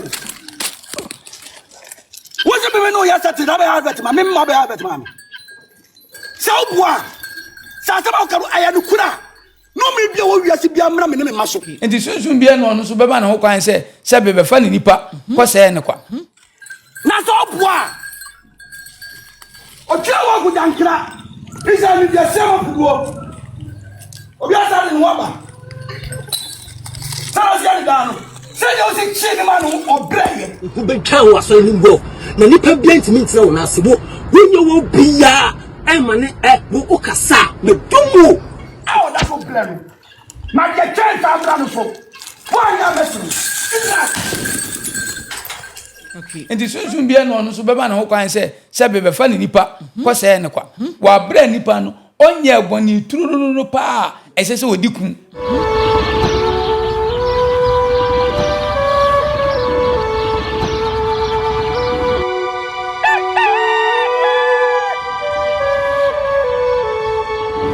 sɛte. Wo se meme ne woyɛ sɛte na wobɛyɛ advert ma me mma wobɛyɛ advert ma me. Sɛ woboa a, sɛ asɛm a woka no ɛyɛ nokorɛ a, nnome bi a wɔ wiase biara mmra me ne me mma so. Nti sunsum biara na ɔno nso bɛma ne ho kwan sɛ sɛ bɛbɛfa ne nipa kɔsɛɛ ne kwa. Na sɛ ɔboa a, ɔtwa wɔ agodankra, Israel no deɛ sɛ mapuduo. Obi asa de ne ho aba. Sɛ ɔsi ne daa no, sɛdeɛ ɔsi kyee ne ma no ɔbrɛ yɛ. Ho bɛtwa wɔ asɔre no mu na nipa bia ntumi ntena wɔn ase wo wonyɛ wɔ bia ɛma ne ɛ wo wokasa a mɛdum wo. A ɔda so brɛ no. Na deɛ kyɛn saa mmra no so. Woanyɛ abɛsene. Israel. Okay. Nti sunsum biara na ɔno nso bɛma ne ho kwan sɛ sɛ bɛbɛfa ne nipa mhm. kɔsɛɛ ne kwa. Mhm. Wɔabrɛ nipa no ɔnyɛ bɔne turururu paa a ɛsɛ sɛ ɔdi kum.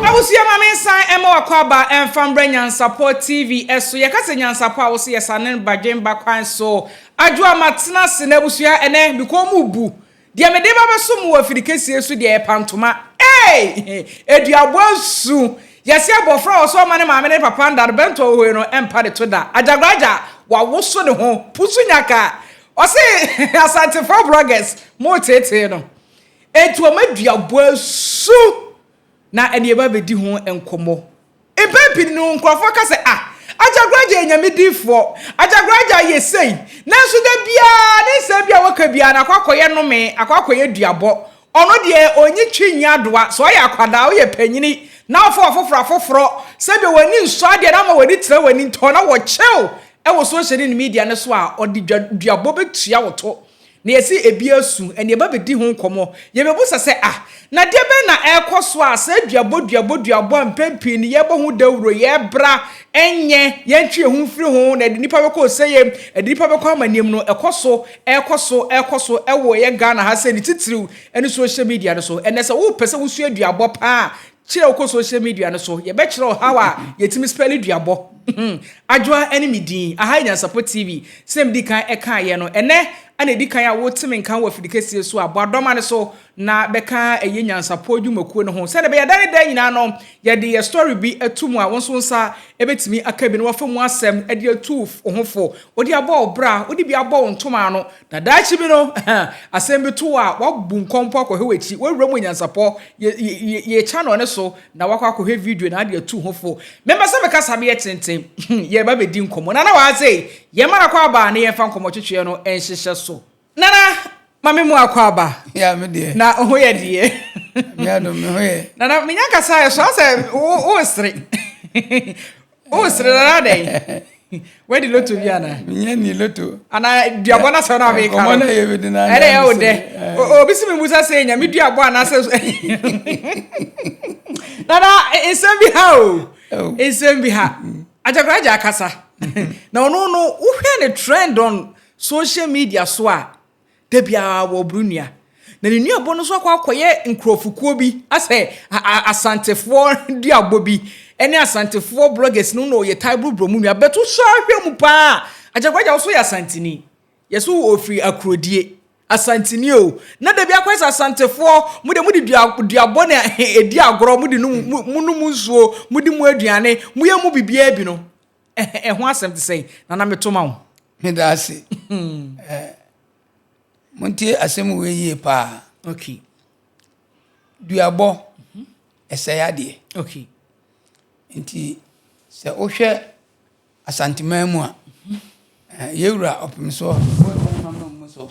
Abusua ma me nsan ɛma wakɔ aba ɛmfa mbrɛ Nyansapɔ TV ɛso. Yɛka sɛ Nyansapɔ a wose yɛsane badwemba kwan so. Adwoa matena ase na abusua ɛnɛ me kɔn mu bu. Deɛ mede ba bɛso mo wɔ afiri kɛsie so deɛ ɛyɛ pantoma. Eei! Aduabɔ asu. Yɛse abɔfra a ɔsɔ ɔma ne maame ne ne papa nda no bɛntɔ ohoe no ɛmpa ne to da. Agyagoraagya wawoso ne ho pusu nyaka. Ɔse Asantefoɔ bloggers moteetee no. Enti wɔn aduabɔ asu. Na ɛne yɛba bɛdi ho nkɔmmɔ. Mpɛn pii no, nkurɔfoɔ ka sɛ, Ah, Agyagoraagya yɛ Nyame difoɔ, Agyagoraagya yɛ sei. Nanso da biara, ne nsɛm bi a wɔka biara no akɔ akɔyɛ nnome, akɔ akɔyɛ duabɔ. Ɔno deɛ, ɔnyi twi nyi adowa. Sɛ ɔyɛ akwadaa, woyɛ panyini, na wofa ɔfoforɔ afoforɔ, sɛdeɛ w'ani nsɔ adeɛ na ama w'ani tra w'ani ntɔ na wɔkyew wɔ social ne media no so a, ɔde duabɔ bɛtua wo to. Na yɛse ebi asu, ɛne yɛba bɛdi ho nkɔmmɔ. Yɛbɛbusa sɛ, ah, na deɛ bɛn na ɛrekɔ so a saa duabɔ duabɔ duabɔ a mpɛn pii no yɛbɔ ho dawuro, yɛbra, ɛnyɛ, yɛntwe yɛn ho mfiri ho, na ɛde nnipa bɛkɔ ɔsɛeɛ mu, ɛde nnipa bɛkɔ amaneɛ mu no, ɛkɔ so, ɛrekɔ so, ɛrekɔ so ɛwɔ yɛn Ghana ha sɛ ne titiriw ɛne social media no so. Ɛnnɛ sɛ wopɛ sɛ wosua duabɔ paa a, Kyerɛ wo kɔ social media no so, yɛbɛkyerɛ wo how a yɛtumi spɛle duabɔ. Adwoa ne me din. Aha yɛ Nyansapɔ TV. Sɛnea medi kan kaeɛ no, ɛnnɛ na ɛdi kan a wote me nka wɔ afidi kɛseɛ so a, bɔ adɔma no so na bɛka ɛyɛ Nyansapɔ dwumakuo no ho. Sɛdeɛ ɛbɛyɛ da ne da nyinaa no, yɛde yɛ story bi to mu a, wo nso wo nsa bɛtumi aka bi na wafa mu asɛm de atu wo ho fo. Wode abɔ wo bra, wode bi abɔ wo ntoma ano, Na daakye bi no, asɛm bi to wo a, woabu nkɔmpɔ akɔhwɛ w'akyi, woawura mu nyansapɔ, yɛ, yɛ, yɛ channel no so, na woakɔ akɔhwɛ video na ade atu ho fo. Mempɛ sɛ mekasa meyɛ tenten, yɛreba bɛdi nkɔmmɔ. Nana waa sei, yɛmma no akɔ aba na yɛmfa nkɔmmɔtwetweɛ no nhyehyɛ so. Nana, ma me mu akɔ aba. Ya, me deɛ. Na ho yɛ deɛ. Me adom, me ho yɛ. Nana, menya kasa yɛ so asɛ wo, wo sere. O sere nana dɛn? Wadi loto bi ana? Menyɛ ni loto. Ana duabɔ na sɛ na meka no. Nkɔmɔ na yɛ bi di na. Ɛdɛ yɛ o dɛ. Obi si mi musa sɛ nyame duabɔ ana sɛ. Nana nsɛm bi ha o. Nsɛm bi ha. Agyakoraagya akasa. Na ɔno no wohwɛ ne trend on social media so a Da biara wɔboro nnua. Na ne nnuabɔ no nso akɔ akɔyɛ nkurɔfokuo bi asɛ Asantefoɔ duabɔ bi ne Asantefoɔ bloggers no na ɔyɛ tae boroboro mu nnua. Bɛto so ahwɛ mu paa. Agyagwagya wo so yɛ Asanteni. Yɛ so ɔfiri Akurodie. Asanteni o. Na da bi akɔyɛ sɛ Asantefoɔ mo deɛ mode dua duabɔ na ɛdi agorɔ, mode nom mo nom nsuo, mode mu aduane, moyɛ mu biribiara bi no. Ɛho asɛm te sɛn? Nana meto ma wo. Meda ase. Eh, montie asɛm wei yie paa. Okay. Duabɔ ɛsɛe adeɛ. Okay. Nti sɛ wohwɛ Asanteman mu a, eh, yɛwura ɔpemsoɔ so.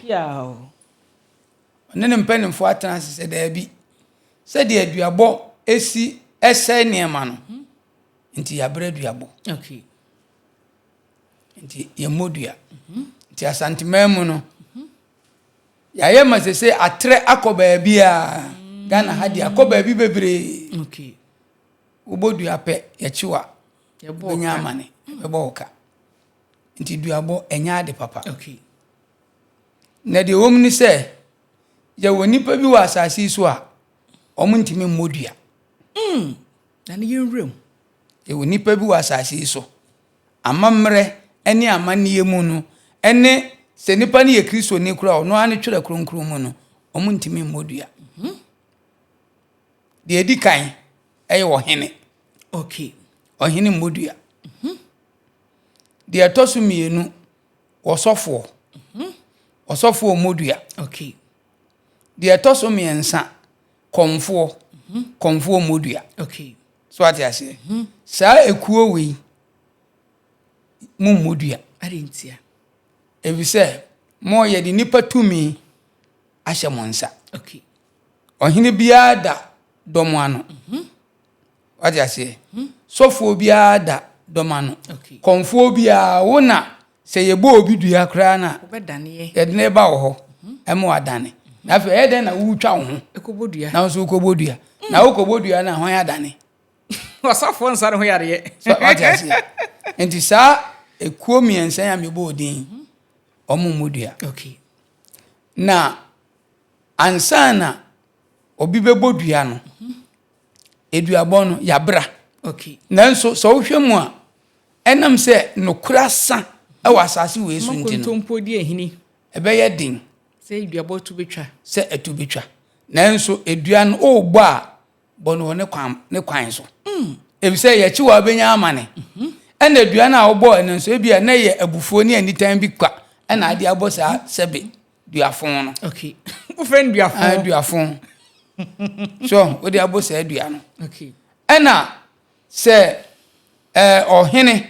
Ɔne ne mpanimfoɔ atena ase sɛ daabi sɛdeɛ duabɔ si ɛsɛe nneɛma no nti yɛabrɛ duabɔ. Okay. Nti yɛmmɔ dua. Nti Asanteman mu no, yɛayɛ ma sese atrɛ akɔ baabi a Ghana ha deɛ akɔ baabi bebree. Okay. Wobɔ dua pɛ, yɛkye wo a, wobɛnya amane, yɛbɛbɔ wo ka. Nti duabɔ ɛnyɛ ade papa. Okay. Na deɛ ɛwɔ mu ne sɛ, yɛwɔ nnipa bi wɔ asase yi so a, wɔntumi mmɔ dua. Mm. Na ne yɛn wuram. Yɛwɔ nnipa bi wɔ asase yi so. Amammerɛ ne amanneɛ mu no, ne Sɛ nipa no yɛ Kristoni koraa a, ɔno ara ne Twerɛ Kronkron mu no, wɔntumi mmɔ dua. Deɛ ɛdi kan yɛ ɔhene. Okay. Ɔhene mmɔ dua. Deɛ ɛtɔ so mmienu, ɔsɔfoɔ. Ɔsɔfoɔ mmɔ dua. Okay. Deɛ ɛtɔ so mmiɛnsa, kɔmfoɔ. Kɔmfoɔ mmɔ dua. Okay. So ate aseɛ? Saa ekuo wei mo mmɔ dua. Adɛn ntia? Efisɛ mo yɛde nnipa tumi ahyɛ mo nsa. Okay. Ɔhene biara da dɔm ano. Wate aseɛ? Sɔfoɔ biara da dɔm ano. Okay. Kɔmfoɔ biara wo na sɛ yɛbɔ obi dua koraa no a, Wobɛdaneɛ. yɛde no ba wɔ hɔ ɛma wadane. Na afei ɛyɛ dɛn na wotwa wo ho Ɛkɔbɔ dua. na wo nso wokɔbɔ dua? Na wokɔbɔ dua no a hwan adane? Ɔsɔfoɔ nsa ne ho yareɛ. So wate aseɛ? Nti saa ekuo mmiɛnsa yi a mebɔɔ din, wɔn mmɔ dua. Okay. Na ansa na obi bɛbɔ dua no, eduabɔ no yɛabra. Okay. Nanso sɛ wohwɛ mu a, ɛnam sɛ nokorɛ asa wɔ asase wei so Ma nti no, kontompo di ahini. ɛbɛyɛ den Sɛ eduabɔ to bɛtwa. sɛ ɛto bɛtwa. Nanso edua no worebɔ a, bɔ no wɔ ne kwan ne kwan so. Efisɛ yɛkye wɔ a wobɛnya amane. Ɛna dua no a wobɔɔ no nso ebia na ɛyɛ abufuo ne anitan bi kwa ɛna ade abɔ saa sɛbe duafo no. Okay. Wofrɛ no duafo? Ah, duafo. So wode abɔ saa dua no. Okay. Ɛna sɛ ɛɛ ɔhene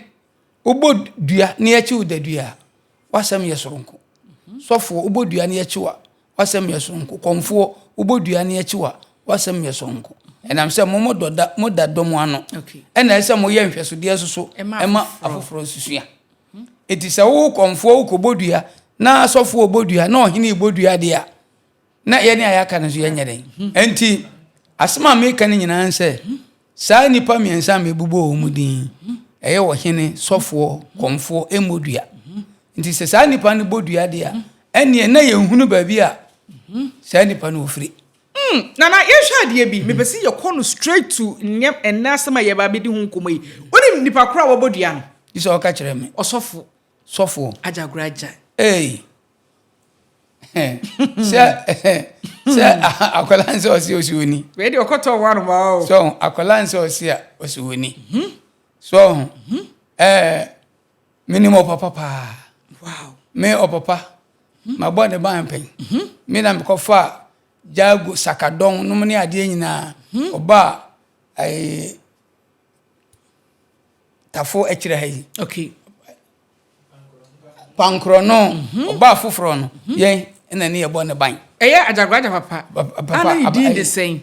wobɔ dua na yɛkye wo da dua a, w'asɛm yɛ soronko. Sɔfoɔ wobɔ dua na yɛkye wo a, W'asɛm yɛ soronko. Kɔmfoɔ, wobɔ dua ne akyi wa, w'asɛm yɛ soronko. Ɛnam sɛ mo modɔ da, moda dɔ mu ano. Ɛna ɛsɛ sɛ moyɛ nhwɛsodeɛ nso so ɛma afoforɔ nso sua. Enti sɛ wo kɔmfoɔ wokɔbɔ dua, na asɔfoɔ bɔ dua, na ɔhene bɔ dua deɛ a, na yɛne a yɛaka no nso yɛnyɛ dɛn? Enti asɛm a meka no nyinaa ne sɛ, Saa nnipa mmiɛnsa a mebobɔɔ wɔn din yi, ɛyɛ ɔhene, sɔfoɔ, kɔmfoɔ, mmɔ dua. Nti sɛ saa nnipa no bɔ dua deɛ a, ɛnneɛ na yɛnhunu baabi a saa nnipa no wɔfiri. Hmm, Nana, yɛnhwɛ adeɛ bi. Mepɛ sɛ yɛkɔ no straight to nneɛm ɛnnɛ asɛm a yɛba abɛdi ho nkɔmmɔ yi. Wonim nipa korɔ a wɔbɔ dua no? Gye sɛ ɔka kyerɛ me. Ɔsɔfo. Sɔfoɔ. Agyagoraagya. Ei! Sɛ sɛ akwadaa nsɛ ɔsi ɔsi oni. Wei deɛ ɔkɔtɔ wɔn anoma o. So akwadaa nsɛ ɔsi a ɔsi oni. Mhm. So mhm. ɛɛ menim ɔpapa paa. Wow. Me ɔpapa mhm. ma bɔ ne ban pɛn. Me na mekɔfa jaago sakadɔn nom ne adeɛ nyinaa. Ɔbaa ɛɛ tafo akyire ha yi. Okay. Pankorɔ no, mhm. ɔbaa foforɔ no, mhm. yɛn na ne yɛbɔ ne ban. Ɛyɛ agyagoraagya papa. Papa ana ne din de sɛn?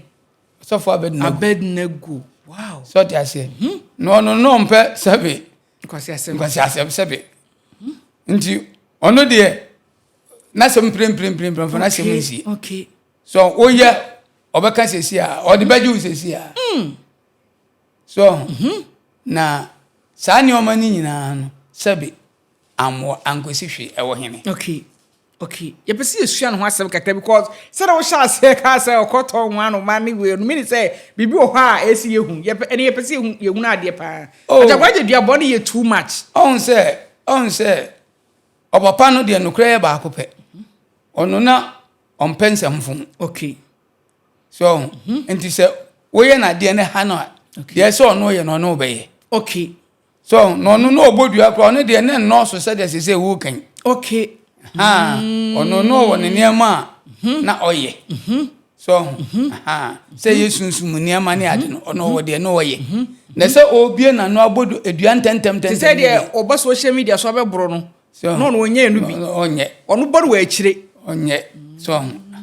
Sɔfo Abednego. Abednego. Wow. Sɛ ɔte aseɛ. Mhm. Na ɔno no ɔmpɛ sɛbe. Nkwasi asɛm. Nkwasi asɛm sɛbe. Nti ɔno deɛ n'asɛm mpremprenprenpren fo n'asɛm nsie. Okay. So woyɛ ɔbɛka sɛsi a ɔde bɛgye wo sɛsi a. Mm. So ahu? Na saa nneɛma no nyinaa no, sɛbe ammoa, ankosi hwee. Ɛwɔ hene? Okay. Okay. Yɛpɛ sɛ yɛsua ne ho asɛm kakra because sɛdeɛ wohyɛ aseɛ kaa sɛ ɔkɔtɔ ho anoma ne wei no mene sɛ biribi wɔ hɔ a ɛsɛ yɛhu. Yɛpɛ ɛne yɛpɛ sɛ yɛhu yɛhunu adeɛ paa. Oh. Agyagwagya duabɔ no yɛ too much. Ɔhu sɛ, ɔhu sɛ ɔpapa no deɛ nokorɛ yɛ baako pɛ. Ɔno na ɔmpɛ nsɛmfo. Okay. So ɔho mhm. nti sɛ woyɛ no adeɛ no ha no a deɛ sɛ ɔno yɛ no ɔno wobɛyɛ. Okay. So ɔho na ɔno na ɔbɔ dua koraa ɔno deɛ ne nnɔɔso sɛdeɛ sɛ sɛ wokan. Okay. Ha mm. ɔno na ɔwɔ ne nneɛma a mhm. na ɔyɛ. Mhm. So ɔho ha sɛ yɛ sunsum nneɛma ne ade no ɔno ɔwɔ deɛ na ɔyɛ. Na sɛ ɔbie n'ano abɔ dua ntɛntɛm ntɛntɛm. Te sɛ deɛ ɔba social media so abɛboro no. So na ɔno ɔnyɛ no bi. Ɔnyɛ. Ɔno bɔ no wɔ akyire. Ɔnyɛ. So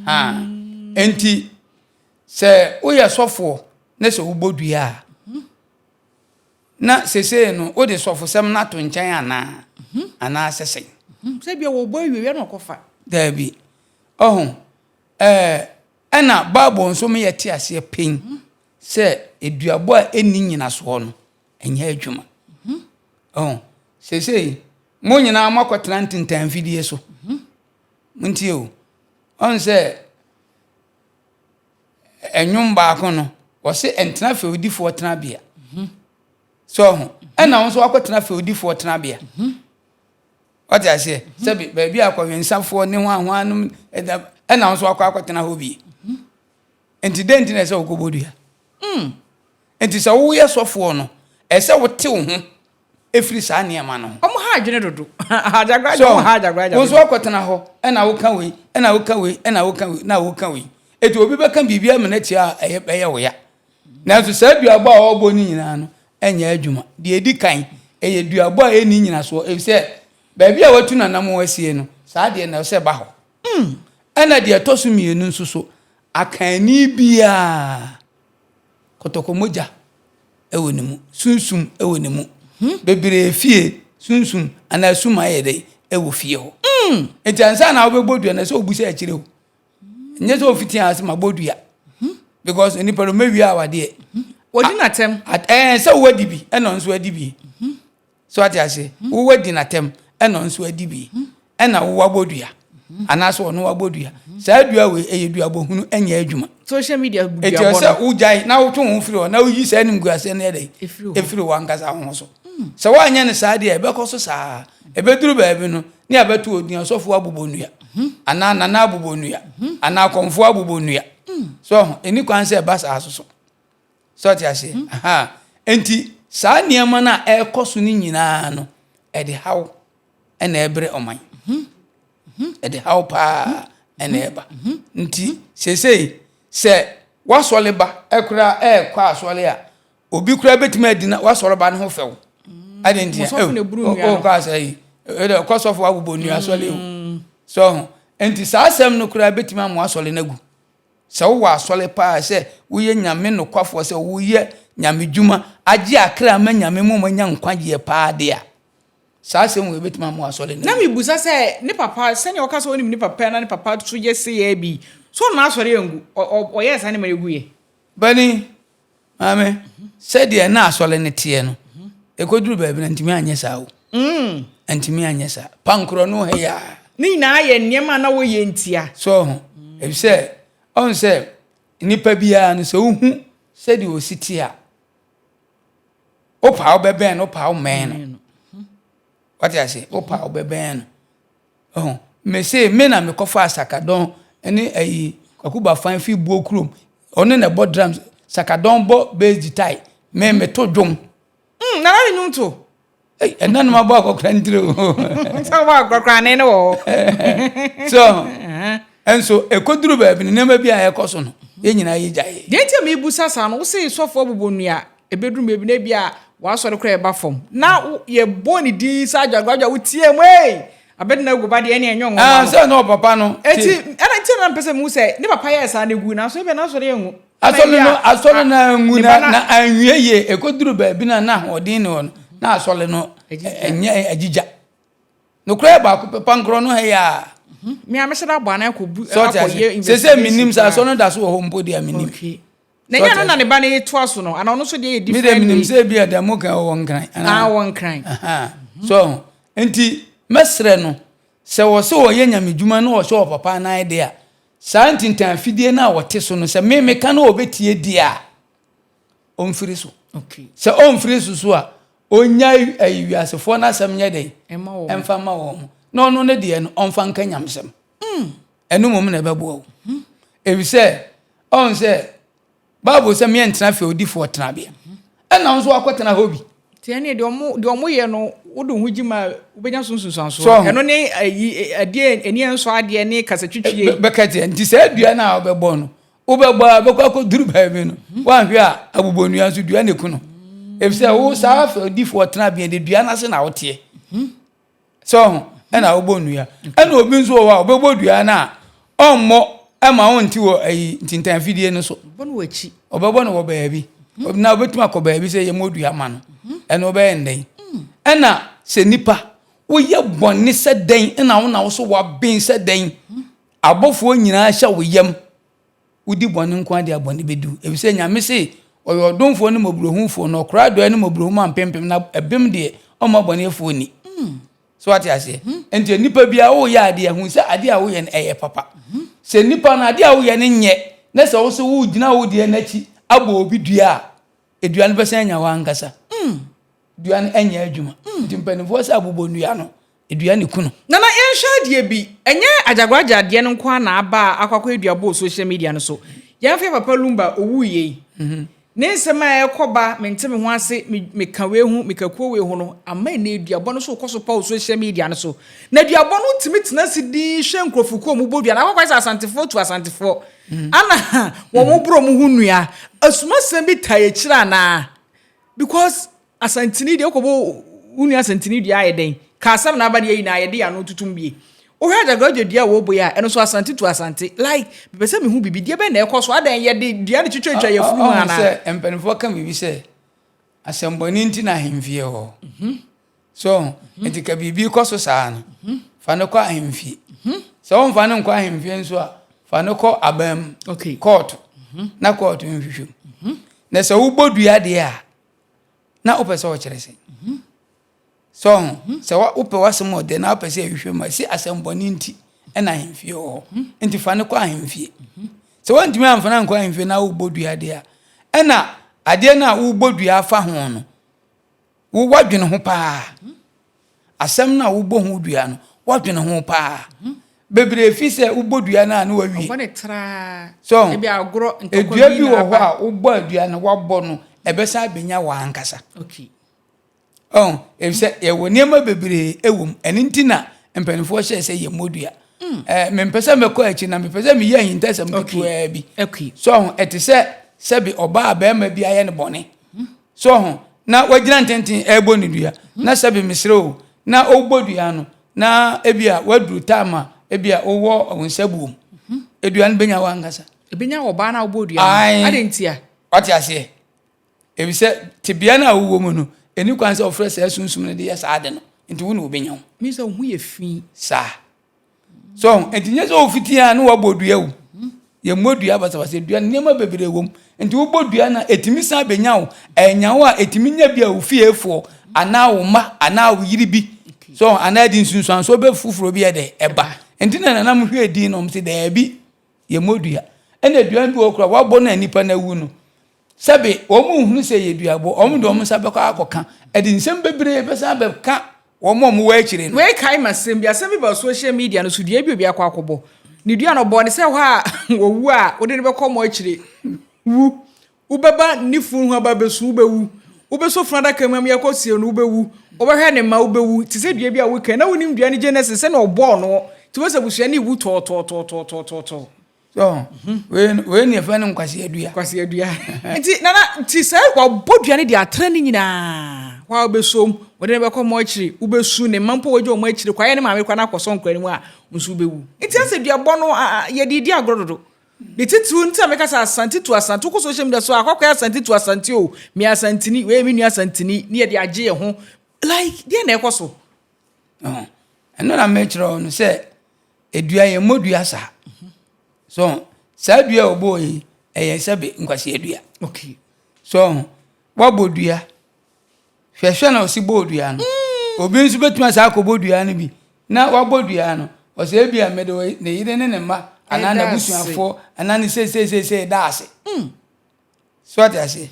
ha. Enti sɛ woyɛ sɔfoɔ na sɛ wobɔ dua a, na sesei no wode sɔfosɛm no ato nkyɛn anaa? Anaasɛ sɛn? Sɛ bia wɔbɔ awie wia na ɔkɔfa. Daabi. Ɔho, ɛɛ, ɛna Bible nso ma yɛte aseɛ pen sɛ eduabɔ a ɛnni nyinasoɔ no, ɛnyɛ adwuma. Ɔho, seesei mo nyinaa moakɔtena ntentan mfidie so. Montie o. Ɔhu sɛ ɛnwom baako no, wɔse ɛntena fɛwdifoɔ tenabea. So ɔho, ɛna wo nso wakɔtena fɛwdifoɔ tenabea. Wate aseɛ? Sɛbi baabi a akɔwensafoɔ ne hwanhwan nom ɛda ɛna nso akɔ akɔtena hɔ bi. Nti dɛn nti na ɛsɛ wokɔbɔ dua? Nti sɛ woyɛ sɔfoɔ no, ɛsɛ wote wo ho ɛfiri saa nneɛma no ho. Ɔmo ha adwene dodo. Agyagoraagya ɔmo ha agyagoraagya. Wo nso akɔtena hɔ ɛna woka wei ɛna woka wei ɛna woka wei na woka wei. Eti obi bɛka biribi ama no atia a ɛyɛ ɛyɛ wo ya. Nanso saa duabɔ a ɔrebɔ no nyinaa no nyɛ adwuma. Deɛ ɛdi kan, ɛyɛ duabɔ a ɛnni nnyinasoɔ, efisɛ baabi a watu n'anammɔn asie no, saa deɛ na ɛsɛ sɛ ɛba hɔ. Ɛna deɛ ɛtɔ so mmienu nso so, akanni biara, kɔtɔkɔ mogya wɔ ne mu, sunsum wɔ ne mu. Bebree fie, sunsum anaa sum ayɛ dɛ wɔ fie hɔ. Nti ansa na wobɛbɔ dua no, ɛsɛ sɛ wobisa akyire o. Nyɛ sɛ ofiti ase ma bɔ dua. Because nipa no mɛwie awadeɛ. Wɔdi n'atɛm. Ɛɛ sɛ wowadi bi ɛna nso adi bi. So ate ase? Wowadi n'atɛm ɛna nso adi bi. Ɛna wowabɔ dua. Anaasɛ ɔno wabɔ dua. Saa dua wei ɛyɛ dua bɔ hunu ɛnyɛ adwuma. Social media dua bɔ no. Eti ɔsɛ wogyae na wotwe wo ho firi hɔ na woyi saa animguaseɛ no yɛ dɛ efiri w'ankasa wo ho so. Sɛ woanyɛ no saa deɛ ɛbɛkɔ so saa. Ɛbɛduru baabi no, ne abɛto odin ɔsɔfoɔ abobɔ nnua, anaa nana abobɔ nnua, anaa akɔmfoɔ abobɔ nnua. So ɔho, ɛni kwan sɛ ɛba saa so so. So ɔte aseɛ? Aha. Enti saa nneɛma no a ɛrekɔ so no nyinaa no, ɛde haw ɛna ɛbrɛ ɔman. Ɛde haw paa ɛna ɛba. Nti seesei sɛ wasɔle ba ɛkora ɛrekɔ asɔle a, Obi koraa bɛtumi adi na wasɔre ba no ho fɛw. Ade nti ɔkɔ asɛ yi ɛdɛ ɔkɔ sɔfo abobɔ nnua asɔre o. Mm. So ho nti saa asɛm no koraa bɛtumi ama asɔre no agu. Sɛ wowɔ asɔre paa sɛ woyɛ nyame nokwafoɔ sɛ woyɛ nyame dwuma agye akra ama nyame mu ma nya nkwagyeɛ paa de a saa asɛm wei bɛtumi ama asɔre no Na mebusa sɛ ne papa sɛnea ɔka sɛ ɔnim ne papa na ne papa so yɛ seyɛ bi so ɔno asɔre angu ɔyɛɛ saa ne ma ɛguiɛ. Bani Maame, sɛdeɛ na asɔre no teɛ no, ɛkɔduru baabi no, antumi anyɛ saa o. Mm. Antumi anyɛ saa. Pankorɔ no ha yi a. Ne nyinaa yɛ nneɛma a na wɔyɛ ntia. So ho. Efisɛ, ɔn sɛ, nnipa biara no, sɛ wohu sɛdeɛ ɔsi te a, wopaa wobɛbɛn no, wopaa wommɛn no. Wate ase? Wopaa wobɛbɛn no. Ɔho, me se me na me kɔfaa Sakadɔn ne ayi Kwaku Bafan fi Buo kurom. Ɔno na ɛbɔ drums, Sakadɔn bɔ bass guitar, me me to dwom. Mm, nana ne nwom to. Ei, ɛna no mabɔ akɔkora ntire o. Sɛ wobɔ akɔkora ne ne wɔ hɔ. So, ɛnso ɛkɔduru baabi no nneɛma bi a ɛkɔ so no, yɛn nyinaa yɛgyaeɛ. Deɛ nti a mebusa saa no, wo se sɔfoɔ bobɔ nnua Ɛbɛduru baabi na ebia w'asɔre koraa ɛba fam. Na yɛbɔ ne din sɛ adwagoadwa wotie mu ei Abednego ba deɛ ɛne ɛnyɛ nwoma ah, no. Sɛ na ɔpapa no. Eti ɛna nti na mpɛ sɛ mu sɛ ne papa yɛɛ saa na egu nanso ebia n'asɔre angu. Asɔre no asɔre no angu na na anwie yie ɛkɔduru baabi na na ahoɔden ne hɔ no na asɔre no ɛnyɛ agyigya. Nokorɛ baako pɛ pankorɔ no ha yi a. Me a mehyɛ da bɔ anan kɔ bu akɔ yɛ investigation. Sɛ sɛ menim sɛ asɔre no da so wɔ hɔ mpo deɛ menim. Okay. Na ɛnyɛ no na ne ba no toa so no, ana ɔno nso deɛ yɛ different way. Mi de menim sɛ ebi a deɛ mo kan wɔ nkran. Ah, wɔ nkran. So nti mɛsrɛ no sɛ wɔ sɛ ɔyɛ nyame dwuma na ɔhyɛ wɔ papa anan deɛ a saa ntintan afidie no a wɔte so no sɛ me meka na ɔbɛtie deɛ a ɔmfiri so. Okay. Sɛ ɔmfiri so so a ɔnya ayi wiasefoɔ no asɛm nyɛ dɛn ɛmfa ma wɔn na ɔno ne deɛ no ɔmfa nka nyamesɛm. Mm. Ɛno mmom na ɛbɛboa wo. Efisɛ ɔn sɛ Bible sɛ meɛ ntena fɛwdifoɔ tenabea. Ɛna wo nso wakɔtena hɔ bi. Nti ɛne deɛ ɔmo deɛ ɔmo yɛ no wode wo ho gye ma wobɛnya so nsunsuansoɔ. Ɛno ne ayi adeɛ ani ɛnsɔ adeɛ ne kasatwitwie. Bɛka tiɛ nti saa dua no a wobɛbɔ no wobɛbɔ a bɛkɔ akɔduru baabi no woanhwɛ a abobɔnua nso dua na ɛku no. Efisɛ wo saa fɛwdifoɔ tenabea de dua no ase na woteɛ. Sɛ ɔho ɛna wobɔ nnua. Ɛna obi nso wɔ hɔ a ɔbɛbɔ dua no a ɔmmɔ ɛma wonte wɔ ayi ntintan afidie no so. Ɔbɛbɔ no wɔ baabi. Na obɛtumi akɔ baabi sɛ yɛmmɔ dua ma no. Ɛna ɔbɛyɛ ndɛn. Ɛna sɛ nipa woyɛ bɔne sɛ dɛn ɛna wo na wo so waben sɛ dɛn. Abɔfoɔ nyinaa hyɛ wo yam. Wodi bɔne nko ara de a bɔne bɛdi wo. Efisɛ Nyame se ɔyɛ ɔdomfoɔ ne mmɔborɔhunufoɔ, na ɔkora adɔeɛ ne mmɔborɔhunu ma mpempem, na ɛbem deɛ, ɔmma bɔneɛfoɔ nni. So wate aseɛ? Nti nipa biara woyɛ adeɛ, hu sɛ adeɛ a woyɛ no ɛyɛ papa. Sɛ nipa no adeɛ a woyɛ no nyɛ, na sɛ wo so wogyina wo deɛ no akyi abɔ obi dua a, dua no bɛsan anya wo ankasa. Dua no ɛnyɛ adwuma. Nti mpanimfoɔ sɛ abobɔ nnua no, Dua ne ku no. Nana yɛnhwɛ adeɛ bi, ɛnyɛ Agyagwagya deɛ no nko ara na aba a akɔ akɔyɛ duabɔ wɔ social media no so. Yɛmfa yɛn papa Lumba ɔwuiɛ yi, ne nsɛm a ɛrekɔ ba, mente me ho ase, me meka wei ho, meka kuo wei ho no, ama ɛnnɛ duabɔ no nso rekɔ so pa wɔ social media no so. Na duabɔ no wotumi tena ase dinn hwɛ nkurɔfokuo a wɔbɔ dua no, akɔ akɔyɛ sɛ Asantefoɔ tu Asantefoɔ, ana wɔn borɔ wɔn ho nnua. Asumasɛm bi taa akyire anaa? Because Asanteni deɛ wokɔbɔ wo nua Asanteni dua ayɛ dɛn? Ka asɛm na aba deɛ nyinaa yɛde yɛn ano tutum bie. Wohwɛ Agyagoragya dua a wɔbɔ yi a, ɛno nso Asante tu Asante. Like, mepɛ sɛ mehu biribi. Deɛ bɛn na ɛkɔ so? Adɛn yɛde dua no twitwatwa yɛn afunu mu Ɔhu anaa? sɛ mpanimfoɔ ka biribi sɛ asɛmmɔne nti na ahemfie wɔ hɔ. So nti ka biribi kɔ so saa no, fa no kɔ ahemfie. Sɛ womfa no nkɔ ahemfie nso a, fa no kɔ aban mu, kɔɔto, na kɔɔto nhwehwɛ mu. Na sɛ wobɔ dua deɛ a, na wopɛ sɛ ɔkyerɛ sɛ so ho sɛ wopɛ w'asɛm ɔdɛ na wopɛ sɛ ɛhwehwɛ mu a ɛsi asɛm bɔne nti ɛna ahemfie wɔ hɔ nti fa no kɔ ahemfie sɛ woantumi amfa no ankɔ ahemfie na wobɔ dua deɛ a ɛna adeɛ no a wobɔ dua afa ho no wo woadwene ho paa asɛm no a wobɔ ho dua no woadwene ho paa bebree fi sɛ wobɔ dua no a na wawie Ɔbɔ ne traa. So Ebi agorɔ ntɔkwa dua bi bi na wɔ hɔ aba. a wobɔ adua no wabɔ no ɛbɛsan abɛnya wɔ ankasa ɔn efisɛ yɛwɔ nneɛma bebree ɛwɔ mu ɛno nti na mpanimfoɔ hyɛ sɛ yɛmmɔ dua ɛɛ mempɛ sɛ mɛkɔ akyi na mepɛ sɛ meyɛ ahintasɛm ketewaa bi so ɔho ɛte sɛ sɛbi ɔbaa bɛrima bi ayɛ no bɔne so ɔho na wagyina ntenten ɛrebɔ ne dua na sɛbi mesrɛ o na ɔrebɔ dua no na ebi a waduru time a ebi a wowɔ wo nsa buom edua no bɛnya wɔ ankasa Ebenya ɔbaa na wobɔ dua no. Adɛn ntia? Wate aseɛ? Efisɛ tebea no a wowɔ mu no, ɛni kwan sɛ wɔfrɛ saa sunsum no de yɛ saa ade no. Nti wo na wɔbɛnya wo. Mi sɛ wo ho yɛ fi. Saa. So, nti nyɛ sɛ wofiti a na wɔabɔ dua o. Yɛmmɔ dua basabasa. Dua no nneɛma bebree wɔ mu. Nti wobɔ dua no a, ɛtumi san bɛnya wo. Ɛnya wo a, ɛtumi nya bi a wo fiefoɔ anaa wo mma anaa wo yere bi. So, anaa ɛde nsunsuansoɔ bɛ foforɔ bi ɛdɛ ɛba. Nti na nananom hwɛɛ din no, wɔn se daabi, yɛmmɔ dua. Ɛna dua bi wɔ koraa, wɔabɔ no a nnipa no awu no, Sɛbe, wɔn nhunu sɛ ɛyɛ duabɔ, wɔn de wɔn nsa bɛkɔ akɔka. Ɛde nsɛm bebree bɛsan abɛka wɔn a wɔwɔ akyire no. Wei kae me asɛm bi. Asɛm bi baa social media no so, dua bi a obi akɔ akɔbɔ. Ne dua no, ɔbɔɔ no sɛ ɛhɔ a ɔwu a, wode no bɛkɔ mɔkyere. Wu. Wobɛba ne funu ho aba abɛsu, wobɛwu. Wobɛsɔ funu adaka mu ama yɛakɔsie no, wobɛwu. Wobɛhwɛ ne mma, wobɛwu. Te sɛ dua bi a wokae, na wonim dua no genesis, sɛnea ɔbɔɔ no. Nti wobɛhu sɛ abusua no rewu tɔɔtɔɔtɔɔtɔɔtɔɔ. So wei wei ne yɛfrɛ no nkwaseadua. Nkwaseadua. Nti nana nti sɛ wabɔ dua no de atra ne nyinaa hɔ a wobɛsom wɔde no bɛkɔ mɔkyere wobɛsu ne mma mpo wɔagya wɔn akyire kwaeɛ ne maame kora no akɔsɔ nkora no mu a nso wobɛwu. Nti asɛ duabɔ no yɛde di agorɔ dodo. Ne titiriw nti a meka sɛ Asante tu Asante wokɔ social media so a akɔkɔyɛ Asante tu Asante o me Asanteni wei yɛ me nua Asanteni ne yɛde agye yɛn ho like deɛ na ɛkɔ so. Ɛno na mekyerɛ wo no sɛ Edua yɛ mmɔ dua saa. So saa dua a ɔbɔɔ yi ɛyɛ sɛbe nkwasea dua. Okay. So wabɔ dua. Hwɛhwɛ na ɔsi bɔɔ dua no. Mm. Obi nso bɛtumi asa akɔbɔ dua no bi na wabɔ dua no. Ɔsɛ ebi a mede ne yere ne ne mma anaa n'abusuafoɔ anaa ne seeseeseesei da ase. Mm. So ate aseɛ?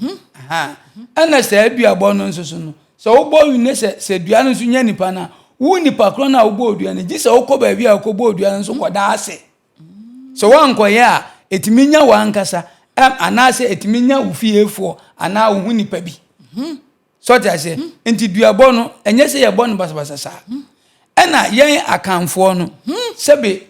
Ɛna saa duabɔ no nso so no, sɛ wobɔ ne sɛ sɛ dua no nso nya nipa no a, wo nipa korɔ no a wobɔɔ dua no, gye sɛ wokɔ baabi a wokɔbɔɔ dua no nso kɔda ase. Sɛ woankɔyɛ a, ɛtumi nya w'ankasa anaasɛ ɛtumi nya wo fiefoɔ anaa wo ho nipa bi. So ate aseɛ? Nti duabɔ no, ɛnyɛ sɛ yɛbɔ no basabasa saa. Ɛna yɛn Akanfoɔ no, sɛbe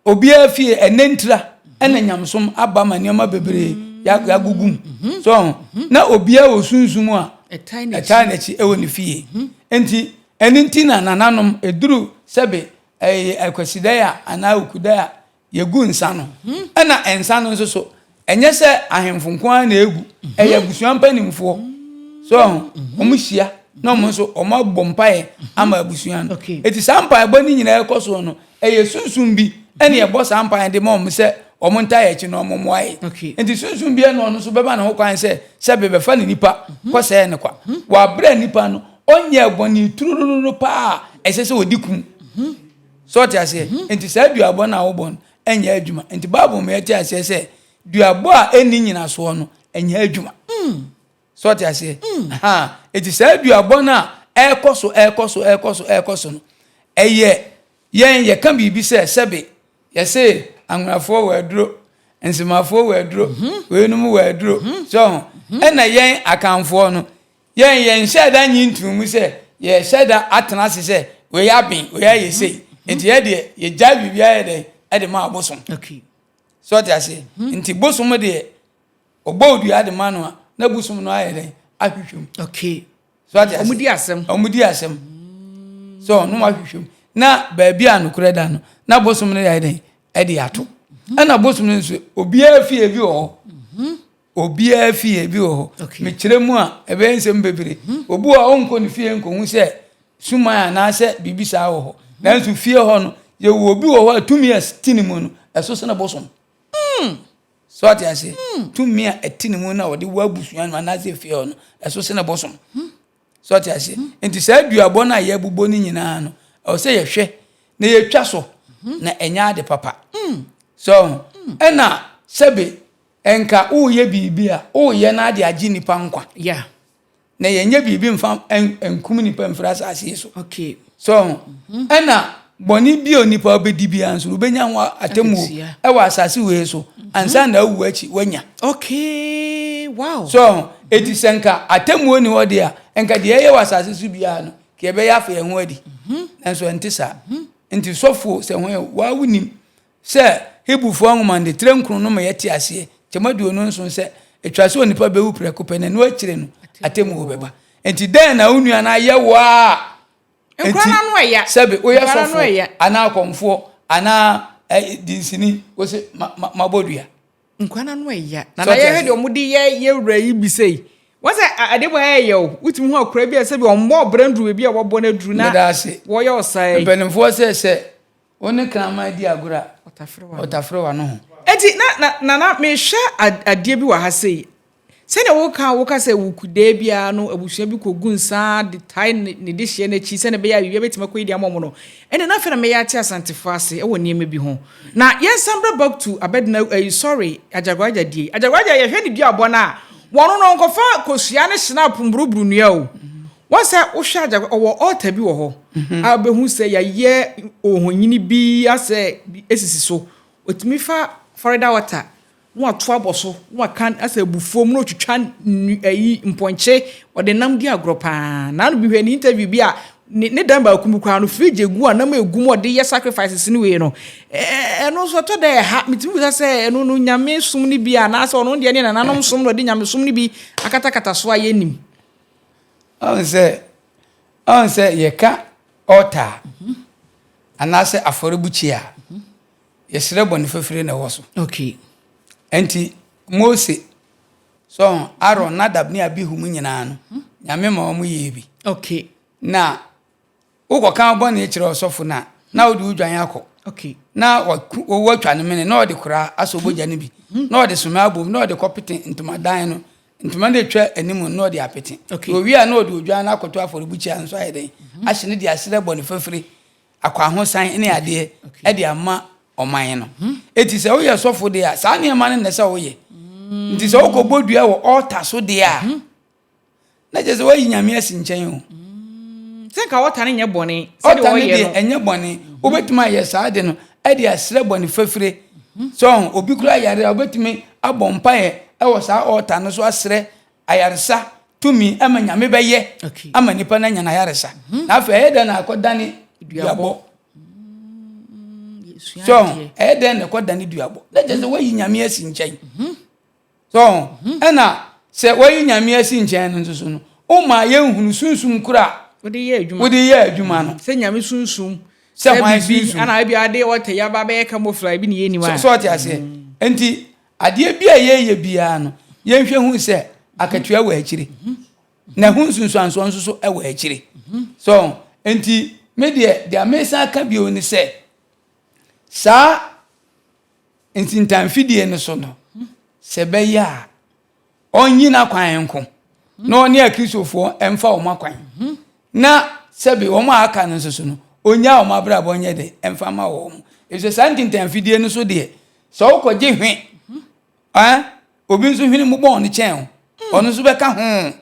Obiara fie ɛnɛ ntira ɛna nyamesom aba ma nneɛma bebree yagugu mu mhm. so mhm. na obiara wɔ sunsum a ɛtaa n'akyi ɛwɔ ne fie mhm. nti ɛne nti na nananom eduru sɛbe ɛyɛ akwasidae a anaa okudae a yɛgu nsa no ɛna nsa no nso so ɛnyɛ sɛ ahemfo nko ara na egu ɛyɛ abusua mpanimfoɔ so wɔn hyia na wɔn nso wɔn abɔ mpaeɛ ama abusua no eti saa mpaebɔ no nyinaa ɛkɔ soɔ no Ɛyɛ sunsum bi ɛna ɛbɔ saa mpaeɛ de ma wɔn sɛ wɔn ntae akyi na wɔn mmoa yɛ. Nti sunsum bi ɛna ɔno nso bɛma ne ho kwan sɛ sɛ bɛbɛfa ne nipa mhm. kɔsɛɛ ne kwa. Mhm. Wɔabrɛ nipa no ɔnyɛ bɔne turururu paa ɛsɛ sɛ ɔdi kum. Mhm. So ɔte aseɛ? Nti saa duabɔ no a wobɔ no ɛnyɛ adwuma. Nti Bible ma yɛte aseɛ sɛ duabɔ a ɛnni nyinasoɔ no ɛnyɛ adwuma. Mm. So ɔte aseɛ? Mm. Eti saa duabɔ no a ɛrekɔ so ɛrekɔ so ɛrekɔ so ɛrekɔ so no. Ɛyɛ yɛn yɛka biribi sɛ sɛbe yɛse anwonafoɔ wɔ aduro, nsemafoɔ wɔ aduro, weinom wɔ aduro. So ho? Ɛna yɛn Akanfoɔ no, yɛn yɛnhyɛɛ da nyi ntoo mu sɛ yɛhyɛ da atena ase sɛ wei aben, wei ayɛ sei. Nti yɛ deɛ yɛgyae biribiara yɛ dɛn ɛde ma abosom. So ɔte aseɛ? Nti bosom deɛ ɔbɔ odua de ma no a, na bosom no ayɛ dɛn ahwehwɛ mu. So ate ase? Wɔn di asɛm. Wɔn di asɛm. So ɔno ahwehwɛ mu. Na baabi a nokorɛ da no, na bosom no yɛ dɛn? Ɛde ato. Mhm. Ɛna bosom no nso, obiara fie bi wɔ hɔ. Mhm. Obiara fie bi wɔ hɔ. Mekyerɛ mu a, ɛbɛyɛ nsɛm bebree. Mhm. Obi wɔ hɔ ɔnkɔ ne fie nkɔhu sɛ suman anaasɛ biribi saa wɔ hɔ. Nanso fie hɔ no, yɛwɔ obi wɔ hɔ a tumi a ɛte ne mu no, ɛso sene bosom. So ate ase? Tumi a ɛte ne mu no a ɔde wɔ abusua no anaasɛ efie hɔ no, ɛso sene bosom. So ate ase? Nti saa duabɔ no a yɛbobɔ no nyinaa no, ɛwɔ sɛ yɛhwɛ na yɛtwa so na ɛnyɛ ade papa. So ɛna sɛbe nka woyɛ biribi a, woyɛ no ade agye nnipa nkwa. Yeah. Na yɛnyɛ biribi mfa nkum nnipa mfiri asase yi so. Okay. So mhm. ɛna bɔne bi a onipa bɛdi biara nso wobɛnya ho atemmuo ɛwɔ asase wei so mhm. ansa na awu akyi wanya. Okay, wow. So eti sɛ nka atemmuo ni hɔ deɛ a nka deɛ ɛyɛ wɔ asase so biara no ka yɛbɛyɛ afa yɛn ho adi. Mhm. Nanso ɛnte saa. Nti sɔfoɔ sɛ ho yɛ waa wonim Sɛ Hebrifoɔ nwoma no de tire nkron no ma yɛte aseɛ, kyɛm 27 sɛ, ɛtwa sɛ onipa bɛwu prɛko pɛ, na ɛno akyire no, atemmuo bɛba. Enti dɛn na wo nua no ayɛ wo a enti sɛbe woyɛ sɔfoɔ anaa akɔmfoɔ anaa dinsini, wo se mabɔ dua? Nkwa no ano ɛya. Na na yɛhwɛ deɛ wɔde yɛ yɛ wura yi bi sei. Wɔn sɛ adeɛ mu ayɛ yɛ o. Wotumi hu akora bi a sɛbi wɔn bɔ ɔbrɛ nduru baabi a wɔbɔ no aduru na wɔyɛ ɔsaa yi. Mpanimfoɔ sɛ sɛ Wo ne kraman di agorɔ a, ɔtafere w'ano ho. Enti na na nana mehwɛ adeɛ bi wɔ ha sei. Sɛdeɛ woka woka sɛ wukudaa biara no abusua bi kɔgu nsa de tae ne ne dehyeɛ no akyi sɛdeɛ ɛbɛyɛ a biribiara bɛtumi akɔ yie de ama wɔn no, ɛnna na afei na mɛyɛ ate Asantefoɔ ase wɔ nneɛma bi ho. Na yɛnsan bra back to Abɛdena ɛyi sorry Agyagwaagya die. Agyagwaagya yɛhwɛ ne duabɔ no a, wɔn no wɔnkɔfa kosua ne hyena mburuburu nnua o. Wɔn sɛ wohwɛ agya ɔwɔ altar bi wɔ hɔ a wobɛhu sɛ yɛayɛ ohonyini bi asɛ bi esisi so. Otumi fa Florida water na wato abɔ so na waka asɛ abufuo mu na otwitwa ayi mpɔnkye ɔde nam di agorɔ paa. Naano bi hwɛ ne interview bi a ne ne dan baako mu koraa no fridge egu a nam egu mu ɔde yɛ sacrifices ne wei no. Ɛno nso ɛtɔ da ɛha metumi bisa sɛ ɛno no nyame som no bi anaasɛ ɔno deɛ ne nananom som na ɔde nyame som no bi akatakata so a yɛnnim. Ɔn sɛ, ɔn sɛ yɛka altar anaasɛ afɔrebukyia a, yɛsrɛ bɔne fafire na ɛwɔ so. Okay. Ɛnti Mose, so ɔn, Aaron, Nadab ne Abihu mu nyinaa no, Nyame ma wɔn yɛɛ bi. Okay. Na Wokɔka wo bɔne kyerɛ ɔsɔfo no a, na wode wo dwan akɔ. Na wɔatwa ne mene, na ɔde koraa asɔ bogya no bi, na ɔde soma abom, na ɔde kɔpete ntomadan no, ntoma no atwa anim no, na ɔde apete. Owie a, na ɔde odwan no akɔto afɔrebukyia no so ayɛ dɛn? Mhm. Ahye no de asrɛ bɔne fafiri, akwahosan ne adeɛ de ama ɔman no. Mhm. Eti sɛ woyɛ sɔfo deɛ a, saa nneɛma no na ɛsɛ woyɛ. Mm. Nti sɛ wokɔbɔ dua wɔ ɔɔta so deɛ a, mhm. Na kyerɛ sɛ wayi Nyame asi nkyɛn o. Mm, sɛ nka ɔta no nyɛ bɔne. Ɔta no deɛ ɛnyɛ bɔne. Mhm. Wobɛtumi ayɛ saa de no ɛde asrɛ bɔne fafire. Mhm. So obi kura yare a wobɛtumi abɔ mpaeɛ ɛwɔ saa ɔta no so asrɛ ayaresa tumi ama Nyame bɛyɛ ama nipa no anya n'ayaresa. Mhm. Na afei ɛyɛ dɛn na akɔdane duabɔ. So ɛyɛ dɛn na ɛkɔdane duabɔ. Na kyerɛ sɛ wayi Nyame asi nkyɛn. So ho? Ɛna sɛ wayi Nyame asi nkyɛn no nso so no, woma yɛnhunu sunsum koro a wode yɛ adwuma wode yɛ adwuma no. Sɛ Nyame sunsum. Sɛ hwan sunsum. Ana ebi ade ɔtɛ yaba bɛyɛ camouflage bi ne yɛnim a. So ɔte aseɛ? Nti adeɛ bi a yɛyɛ biara no, yɛnhwɛ hu sɛ akatua wɔ akyire. Na ɛho nsunsuansoɔ nso so wɔ akyire. So nti me deɛ deɛ mesan ka bio ne sɛ saa ntintanfidie no so no, sɛ ɛbɛyɛ a ɔnyi n'akwan nko na ɔne akristofoɔ mfa wɔn akwan na sɛbe wɔn a aka no nso so no ɔnya wɔn abrabɔ nyɛ de mfa ma wɔn ɛfisɛ saa ntintanfidie no so deɛ sɛ wokɔgye hwe eh, obi nso hwene mu bɔn no kyɛn o ɔno nso bɛka ho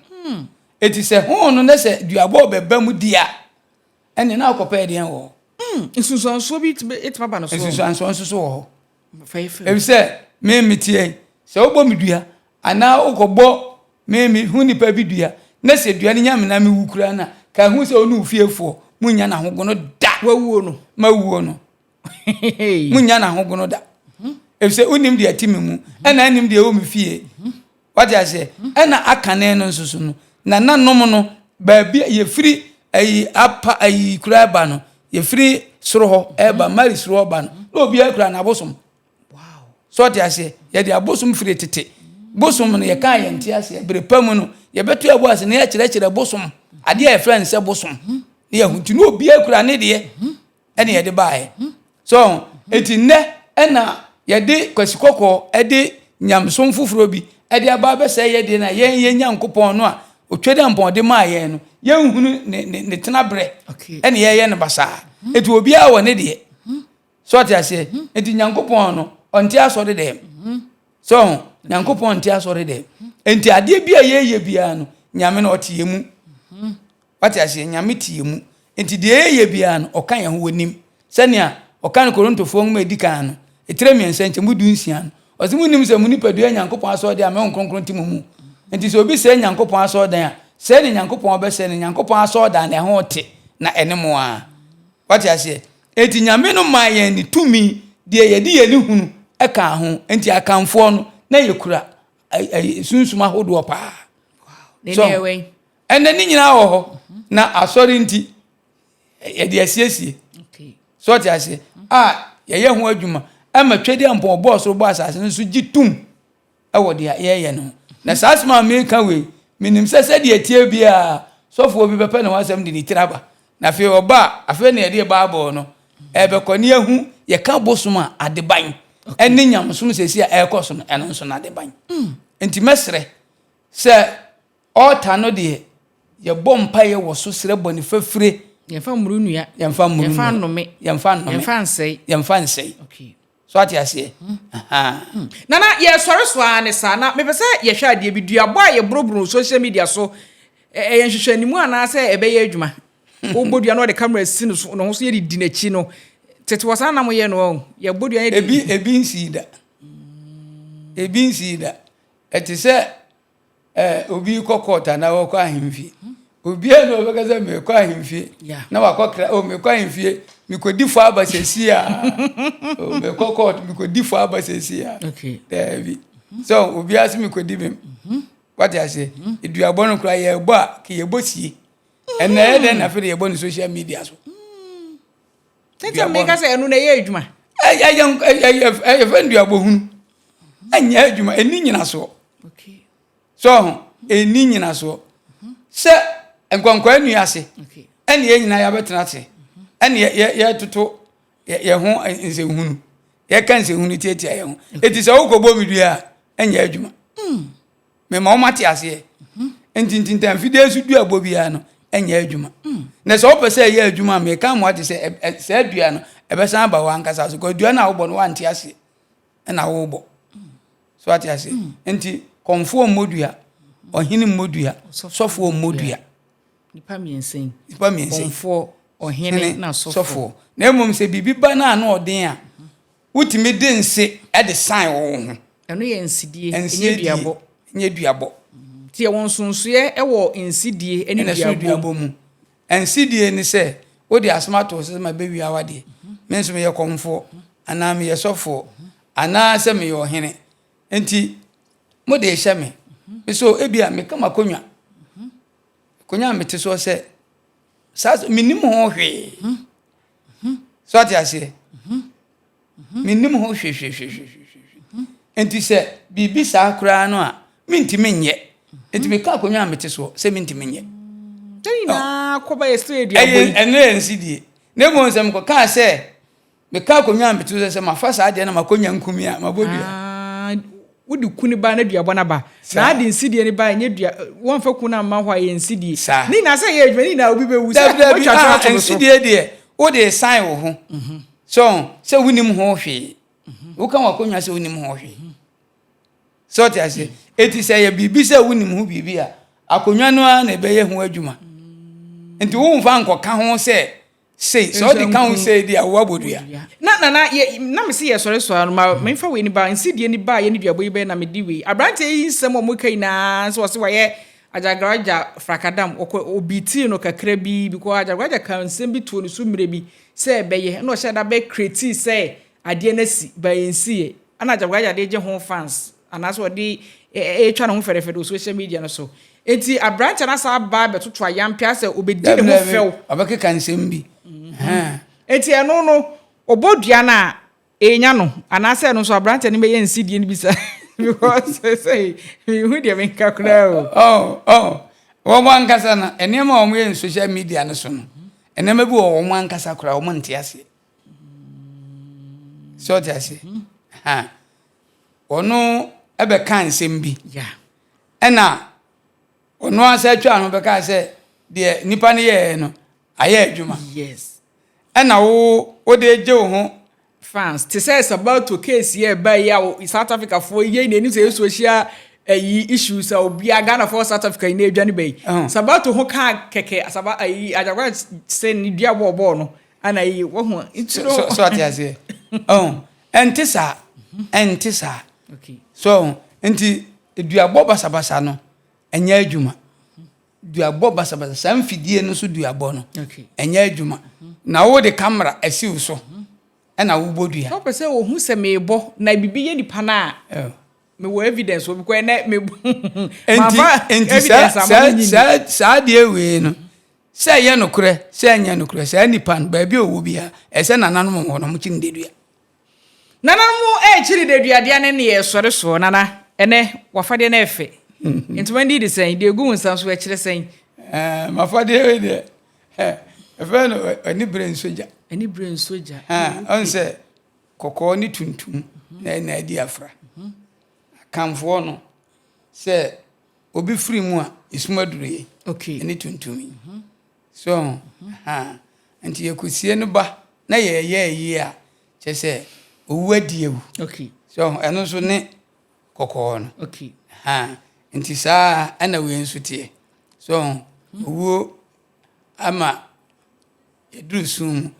ɛti sɛ ho no na sɛ duabɔ bɛba mu di a ɛne na akɔpɛ ɛdeɛn wɔ hɔ. Nsunsuansoɔ bi tumi aba no so. Nsunsuansoɔ nso so wɔ hɔ. Efisɛ me meteɛ yi, sɛ wobɔ me dua anaa wokɔbɔ me me ho nipa bi dua na sɛ dua no nya me na mewu koraa no a, ka hu sɛ wo ne wo fiefoɔ monnya n'ahogono da. Wawuo no. Mawuo no. Monnya n'ahogono da. Efisɛ wonim deɛ ɛte me mu, ɛna anim deɛ ɛwɔ me fie. Wate aseɛ? Ɛna akane no nso so no, nananom no, baabi a yɛfiri ayi apa ayi kura ɛba no, yɛfiri soro hɔ ɛba, Mari soro hɔ ba no, na obiara kura n'abosom. So ɔte aseɛ? Yɛde abosom firi tete. Bosom no yɛka yɛn te aseɛ. Bere pa mu no, yɛbɛto ɛbo ase na yɛkyerɛkyerɛ bosom. Adeɛ a yɛfrɛ no sɛ bosom. Na yɛhu nti na obiara kura ne deɛ. Ɛna yɛde baeɛ. So eti nnɛ ɛna yɛde kwasi kɔkɔɔ ɛde nyamesom foforɔ bi ɛde aba abɛsɛe yɛ deɛ na yɛn yɛn Nyankopɔn no a Otwedampɔn de maa yɛn no yɛnhunu ne ne ne tenaberɛ ɛna yɛyɛ no basaa. Eti obiara wɔ ne deɛ. So ɔte aseɛ? Eti Nyankopɔn no ɔnte asɔre dɛm. So Nyankopɔn nte asɔre dɛm. Enti adeɛ bi a yɛyɛ biara no Nyame no ɔte yɛ mu. Wate aseɛ? Nyame te yɛn mu. Enti deɛ yɛyɛ biara no, ɔka yɛn ho, ɔnim. Sɛnea ɔka no Korintofoɔ nwoma a ɛdi kan no, etire mmiɛnsa nkyɛmu dunsia no, ɔse, Monnim sɛ mo nipadua yɛ Nyankopɔn asɔredan a me Honhom Kronkron te mo mu? Enti sɛ obi sɛe Nyankopɔn asɔredan a, sɛe ne Nyankopɔn ɔbɛsɛe no, Nyankopɔn asɔredan no, ɛho te, na ɛne mo ara. Wate aseɛ? Enti Nyame no maa yɛn ne tumi, deɛ yɛde yɛn ani hunu kaa ho. Enti Akanfoɔ no, na yɛkura sunsum ahodoɔ paa. So, Ɛnɛ ne nyinaa wɔ hɔ na asɔre nti yɛde asiesie. So ɔte aseɛ a yɛyɛ ho adwuma ɛma twɛdi ampɔn ɔbɔɔ soro bɔ asase no nso gye tum ɛwɔ deɛ yɛyɛ no ho. Na saa asɛm a meka wei menim sɛ sɛdeɛ ɛteɛ biara sɔfoɔ bi bɛpɛ ne ho asɛm de ne tiri aba. Na afei ɔba a afei na yɛde Bible no ɛbɛkɔ ne yɛhu yɛka bosom a adeban ɛne nyamesom sɛsi a ɛrekɔ so no ɛno nso no adeban. Nti mɛsrɛ sɛ Altar no deɛ, yɛbɔ mpaeɛ wɔ so srɛ bɔne fafire. Yɛmfa mmoro nnua. Yɛmfa mmoro nnua. Yɛmfa nnome. Yɛmfa nnome. Yɛmfa nsɛe. Yɛmfa nsɛe. Okay. So ate aseɛ? Ahaa. Hmm. Nana, yɛsɔre so ara ne saa. Na mepɛ sɛ yɛhwɛ adeɛ bi, duabɔ a yɛboroboro social media so, ɛyɛ nhwehwɛnimu anaasɛ ɛbɛyɛ adwuma? Wobɔ dua na wɔde camera si no so, ne ho so yɛde di n'akyi no. Tete wɔ saa na moyɛ no ɔ. Yɛbɔ dua yɛde. Ebi ebi nsii da. Ebi nsii da. Ɛte sɛ Eh, obi kɔ court anaa wɔkɔ ahemfie. Obiara na ɔbɛka sɛ mekɔ ahemfie. Na wakɔ kra, oh mekɔ ahemfie, mekɔdi fɔ aba sɛsi a. Oh mekɔ court, mekɔdi fɔ aba sɛsi a. Okay. Daabi. So obiara sɛ mekɔdi bem. Wate aseɛ? Eduabɔ no koraa yɛbɔ a, ka yɛbɔ sie. Ɛnna ɛyɛ dɛn na afei de yɛbɔ no social media so. Tete meka sɛ ɛno na ɛyɛ adwuma. Ɛyɛ ɛyɛ ɛyɛ fɛn duabɔ hunu. Ɛnyɛ adwuma, ɛni nyinasoɔ. So ho, ɛni nyinasoɔ. Sɛ nkwankwa nni ase, ɛne yɛn nyinaa yɛabɛtena ase, ɛne yɛtoto yɛn ho nsɛnhunu, yɛka nsɛnhunu tiatia yɛn ho. Eti sɛ wokɔbɔ me dua a, ɛnyɛ adwuma. Mema wɔn ate aseɛ. Nti ntintanfidie so duabɔ biara no, ɛnyɛ adwuma. Na sɛ wopɛ sɛ ɛyɛ adwuma a, meka mo ate sɛ saa dua no, ɛbɛsan aba wɔ ankasa so. Kɔ dua no a wobɔ no, woante aseɛ. Ɛna wobɔ. So ate aseɛ? Nti kɔmfoɔ mmɔ dua, ɔhene mmɔ dua, sɔfoɔ mmɔ dua. Nipa mmiɛnsa yi. Nipa mmiɛnsa yi. Kɔmfoɔ, ɔhene na sɔfoɔ. Na mmom sɛ biribi ba no ano ɔden a, Wotumi de nse de san wo ho. Ɛno yɛ nsedie, ɛnyɛ duabɔ. Ɛnyɛ duabɔ. Nti yɛwɔ nsonsoeɛ wɔ nsedie ne duabɔ mu. Nsedie ne sɛ wode asɛm ato wo so sɛ mabɛwia w'adeɛ. Me nso meyɛ kɔmfoɔ anaa meyɛ sɔfoɔ anaa sɛ meyɛ ɔhene. Nti mode rehyɛ me. Me so ebia meka m'akonnwa. Akonnwa a mete soɔ sɛ saa mennim ho hwee. So ate aseɛ? Mennim ho hwehwehwehwehwɛ. Nti sɛ biribi saa koraa no a, mentumi nyɛ. Nti meka akonnwa a mete soɔ sɛ mentumi nyɛ. Sɛ nyinaa kɔba yɛ sɛ aduabɔ yi. Ɛno yɛ nsidie. Na mmom sɛ mekɔkaa sɛ Meka akonnwa a mete so sɛ mafa saa adeɛ na makɔnya nkumi a, mabɔ dua. Ah, wode ku no ba na duabɔ no aba. Na ade nsidie no ba ɛnyɛ dua, wɔmfa ku no amma hɔ a ɛyɛ nsidie. Saa. Ne nyinaa sɛ ɛyɛ adwuma, ne nyinaa obi bɛwu. Sɛ wɔatwa to ato no so. Nsidie deɛ, wode san wo ho. So sɛ wonim ho hwee. Woka w'akonnwa sɛ wonim ho hwee. Sɛ ɔte aseɛ. Eti sɛ ɛyɛ biribi sɛ wonim ho biribi a, akonnwa no ara na ɛbɛyɛ ho adwuma. Nti womfa nkɔka ho sɛ. sei. Sɛ wode ka ho sei deɛ a, woabɔ dua. Na nana yɛ na mese yɛ sɔre sɔre no ma memfa wei ni ba nsidie ni ba yɛ ne duabɔ yi bɛyɛ na medi wei aberanteɛ yi nsɛm a wɔka nyinaa nso ɔse wayɛ Agyagaraja frakadam ɔkɔ obitii no kakra bi because Agyagaraja ka nsɛm bi too ne so mmerɛ bi sɛ ɛbɛyɛ ɛna ɔhyɛ da bɛ creatii sɛ adeɛ no asi but ɛnsiiɛ ɛna Agyagaraja de gye ho fans anaasɛ ɔde ɛretwa ne ho fɛdɛfɛdɛ wɔ social media no so nti aberanteɛ no asan aba abɛtoto ayampɛ asɛ ɔbɛdi ne ho fɛw. Ɔbɛkeka nsɛm bi. Nti ɛno no ɔbɔ dua no a Enya no anaasɛ ɛno nso aberanteɛ no bɛyɛ nsidie no bi sa because sɛ mehu deɛ menka koraa o. Oh, oh. Wɔn ankasa no, nneɛma a wɔyɛ no social media no so no, nneɛma bi wɔ wɔn ankasa koraa wɔn nte aseɛ. Sɛ ɔte aseɛ. Ha. Ɔno ɛbɛka nsɛm bi. Ɛna ɔno asa atwa no bɛka sɛ deɛ nipa no yɛɛ no ayɛ adwuma. Yes. Ɛna wo wode gye wo ho. Fans te sɛ Sabato case yɛ ɛbaa yi a South Africa foɔ yɛ na anim sɛ yɛ social ɛyi issues a obia Ghana foɔ South Africa yi na adwane ba yi. Sabato ho kaa kɛkɛ asaba ayi Agyagwa sɛ ne dua bɔɔ bɔɔ no ana yi wɔho nti no. So ate aseɛ. Oh, ɛnte saa. Ɛnte saa. Okay. So nti duabɔ basabasa no ɛnyɛ adwuma. Duabɔ basabasa, saa mfidie no so duabɔ no, ɛnyɛ adwuma. Na wode kamera asi wo so ɛna wobɔ dua. Sɛ wopɛ sɛ wɔhu sɛ merebɔ na biribi yɛ nipa no a, oh. mewɔ evidence wɔ because ɛnɛ me mamfa evidence ama me nyini. Saa adeɛ wei no, sɛ ɛyɛ nokorɛ sɛ ɛnyɛ nokorɛ, saa nipa no baabi a ɔwɔ biara, ɛsɛ nananom wɔ no, wɔkyi no dedua. Nananom rekyiri deduadeɛ ne neɛ ɛsɔre soɔ. Nana, ɛnɛ w'afadeɛ no ɛfɛ. Ntoma no di sɛn? Deɛ ɛgu wo nsa nso ɛkyerɛ sɛn? Ɛɛ, m'afadeɛ wei deɛ, ɛfɛ no anibere nsogya. Anibere nsogya. Ɔn sɛ kɔkɔɔ ne tuntum na ɛna adi afra. Akanfoɔ no, sɛ obi firi mu a, esum aduru yɛ. Okay. Ɛne tuntum yi. So ho? Ahaa. Nti yɛkɔsie no ba na yɛyɛ ayie a, kyerɛ sɛ owu adi awu. Okay. So ho? Ɛno nso ne kɔkɔɔ no. Okay. Ahaa. Nti saa ɛna wei nso teɛ. So ho? Owuo ama yɛduru sum mu.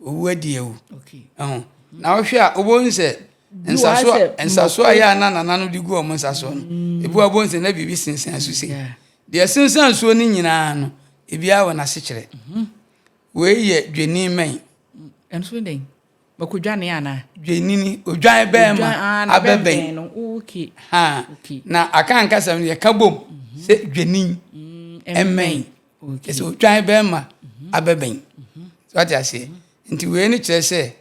Owu adi awu. Okay. Ɛho. Na wohwɛ a wobɛhu sɛ nsaso a nsaso a yɛ a na nana no de gu wɔn nsa soɔ no, mm. ebi wɔ wobɛhu sɛ na biribi sensɛn so sei. Deɛ sensɛn soɔ no nyinaa no, ebiara wɔ n'asekyerɛ. Mhm. Wei yɛ dwenini mmɛn. Ɛno so dɛn? Makodwane anaa? Dwenini, odwan bɛrima ah, abɛbɛn. Okay. Ha. Na aka ankasa no yɛka bom mhm. sɛ dwenini mm, mmɛn. Kyerɛ sɛ otwan bɛrima abɛbɛn. So wate aseɛ? Nti wei no kyerɛ sɛ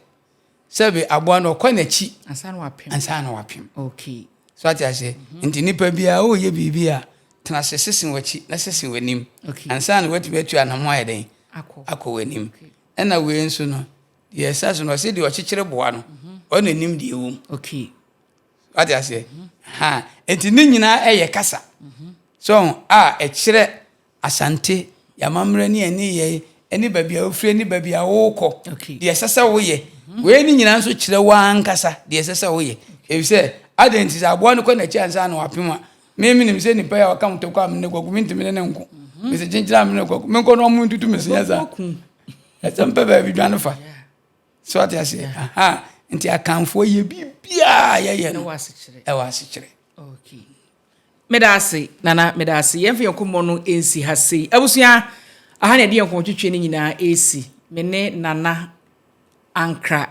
sɛbe aboa no ɔkɔ n'akyi ansa na wapem. Ansa na wapem. Okay. So wate aseɛ? Nti nipa biara ɔreyɛ biribi a tena ase sese w'akyi na sese w'anim. Okay. Ansa na watumi atu anamɔ ayɛ dɛn? Akɔ. Akɔ w'anim. Ɛna wei nso no deɛ ɛsa so no ɔsɛ deɛ ɔkyekyere boa no ɔna nim deɛ ɛwom. Okay. Wate aseɛ? Ha. Nti ne nyinaa ɛyɛ kasa. So a ɛkyerɛ Asante, y'amammerɛ ne yɛn nneyɛe ne baabi a wofiri ne baabi a worekɔ, deɛ ɛsɛ sɛ woyɛ. Wei ne nyinaa nso kyerɛ wo ankasa deɛ ɛsɛ sɛ woyɛ. Efisɛ adɛn nti sɛ aboa no kɔ n'akyi ansa na wapem a, me menim sɛ nipa yi a ɔka motɔ kɔ a mene kwaku mentumi ne ne nko. Mese kyenkyere a mene kwaku menkɔ na ɔmo ntutu me se nyɛ saa. Ɛsɛ mpɛ baabi dwane fa. So ate aseɛ? Aha. Nti Akanfoɔ yɛ biribiara yɛyɛ no ɛwɔ asekyerɛ. Okay. Meda ase Nana, meda ase. Yɛmfa yɛn nkɔmmɔ no nsi ha sei. Abusua, aha na yɛde yɛn nkɔmmɔtwetwe no nyinaa resi. Me ne Nana Ankra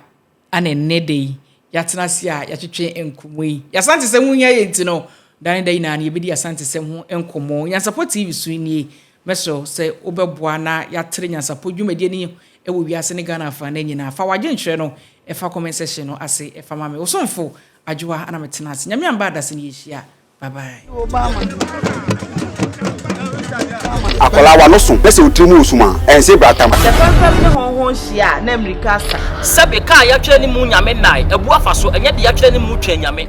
ana ɛnnɛ da yi yɛatena ase a yɛatwetwe nkɔmmɔ yi. Y'Asantesɛm ho hia yɛn nti no, da ne da nyinaa no yɛbɛdi Asantesɛm ho nkɔmmɔ. Nyansapɔ TV so nie. Mɛsrɛ wo sɛ wobɛboa na yɛatere Nyansapɔ dwumadie no wɔ wiase ne Ghana afanan nyinaa. Fa w'adwenkyerɛ no fa comment section no ase fa ma me. Wo somfo Adwoa na me tena ase. Nyame amba adase no yɛhyia. Bye bye. Akwadaa w'ano so na sɛ wo tiri mu wɔ sum a, ɛnse bratam. Sɛ fɛmfɛm ne hɔnhɔn hyia a, na mmirika asa. Sɛbe, kaa yɛatwerɛ ne mu Nyame nnae, abu afa so, ɛnyɛ deɛ yɛatwerɛ ne mu Twɛn Nyame.